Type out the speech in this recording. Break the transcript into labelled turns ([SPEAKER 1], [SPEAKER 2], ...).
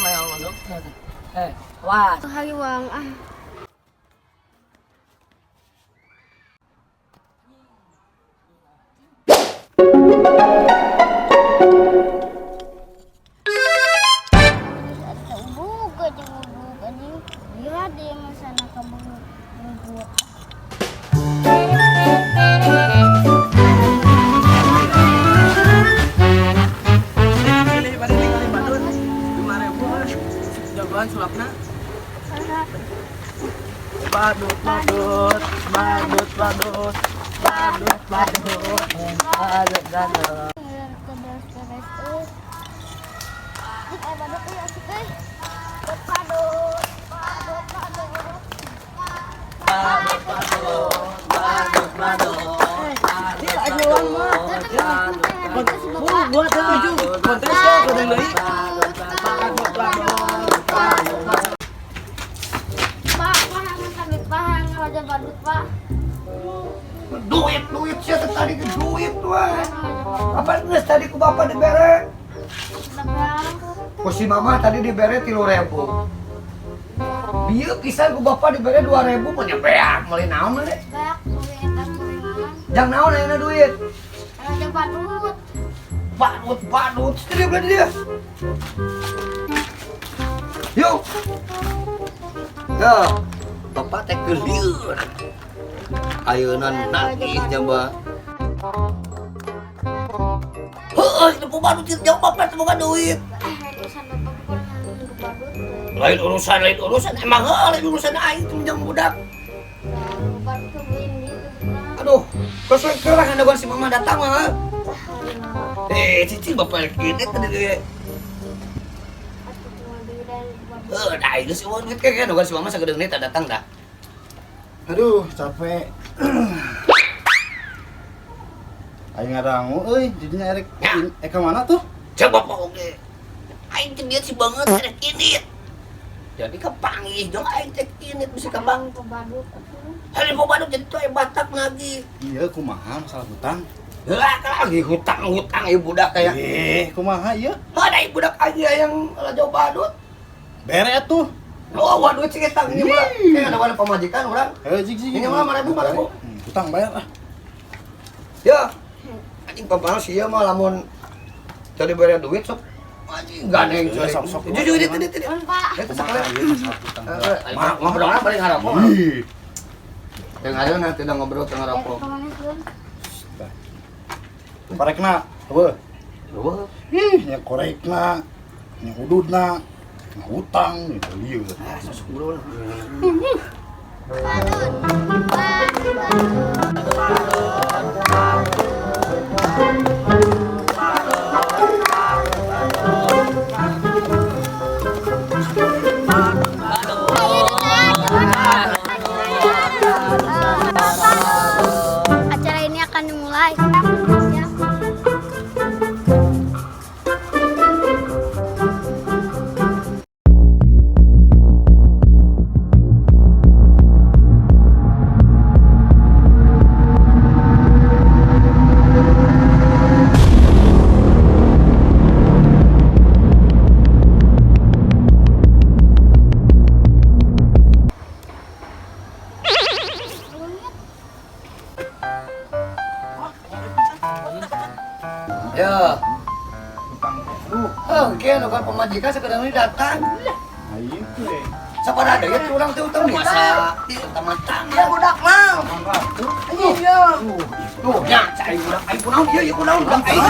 [SPEAKER 1] Maya masuk. Eh, wah.
[SPEAKER 2] Hariwang ah. Buka jeung uduk anjing. Dia dia masana kamu buat.
[SPEAKER 1] Pilih pada tinggal badut. 5.000 ah. Jagoan sulapna. Badut, badut, badut, badut, badut, badut, badut, badut.
[SPEAKER 2] Terus terus. Eh, badut euy asik euy. Badut, badut, badut.
[SPEAKER 1] Badut, badut, badut, badut. Oh, buat tujuh. Kontes ya, konten deui. Badut, badut, badut, badut.
[SPEAKER 2] Pak, pahang kami pahang raja badut, Pak.
[SPEAKER 3] Duit, duit sia teh tadi ke duit we. Apa geus tadi ku bapak dibere? Ku si mama tadi dibere 3.000. Bieu pisan ku bapak dibere 2.000 mah nya beak meuli naon we.
[SPEAKER 2] Beak duit gorengan.
[SPEAKER 3] Jang naon ayeuna duit?
[SPEAKER 2] Raja badut.
[SPEAKER 3] Badut, badut, dia beli dia. Yuk. Ya, bapak teh kelieur. Ayeuna nagih jaba. Heueuh, teu boga duit jauh bapak teu boga duit.
[SPEAKER 2] Urusan bapak bukan badut.
[SPEAKER 3] Lain urusan, emang heueuh lain urusan aing teh jeung budak.
[SPEAKER 2] Badut kebeli gitu.
[SPEAKER 3] Aduh, kos we keur lah si mama datang mah. Eh, cici bapak kieu teh tadi. Heuh, da aing geus eueuh duit keke nungguan si mama sagedeung deui datang dah.
[SPEAKER 4] Aduh, capek. Aing ngadangu euy, jadinya erek ka mana tuh?
[SPEAKER 3] Cek bapak oge. Aing teh dia si banget erek indit. Jadi kepanggih jeung aing teh indit bisa ka bang.
[SPEAKER 2] Badut.
[SPEAKER 3] Hari mau badut jadi tuh Batak lagi.
[SPEAKER 4] Iya, kumaha masalah hutang?
[SPEAKER 3] Lah lagi hutang-hutang ieu budak kayak.
[SPEAKER 4] Eh, kumaha ieu?
[SPEAKER 3] Ada ieu budak aing yang raja badut.
[SPEAKER 4] Bere atuh.
[SPEAKER 3] Oh, waduh sih kita ini mah. Kayak ada pamajikan urang.
[SPEAKER 4] Eh, jig jig.
[SPEAKER 3] Ini mah 5.000, 5.000.
[SPEAKER 4] Hutang bayar ah.
[SPEAKER 3] Ya. Anjing pampal sih mah lamun tadi bayar duit sok anjing gandeng
[SPEAKER 4] Eh, sok sok.
[SPEAKER 3] Jujur itu itu itu.
[SPEAKER 2] Pak.
[SPEAKER 3] Itu sekalian.
[SPEAKER 4] Ieu masalah hutang.
[SPEAKER 3] Mah ngobrolna paling ngarokok.
[SPEAKER 4] Ih.
[SPEAKER 3] Yang ada nanti udah ngobrol tengah rokok.
[SPEAKER 4] Korekna, heueuh.
[SPEAKER 3] Heueuh.
[SPEAKER 4] Ih, nya korekna, nya ududna, nya hutang gitu lieu.
[SPEAKER 3] Ah, sosok ngobrol.
[SPEAKER 2] Badut. Badut. Acara ini akan dimulai.
[SPEAKER 3] Ya.
[SPEAKER 4] Hutang lu.
[SPEAKER 3] Oh, oke, nu pamajikan sekedar ini datang.
[SPEAKER 4] Ayo teh.
[SPEAKER 3] Sapada deui tuh urang teh utang masa utang ya budak mah. Anjing ya. Tuh, nya cai budak aing kunaon ieu ieu kunaon budak aing.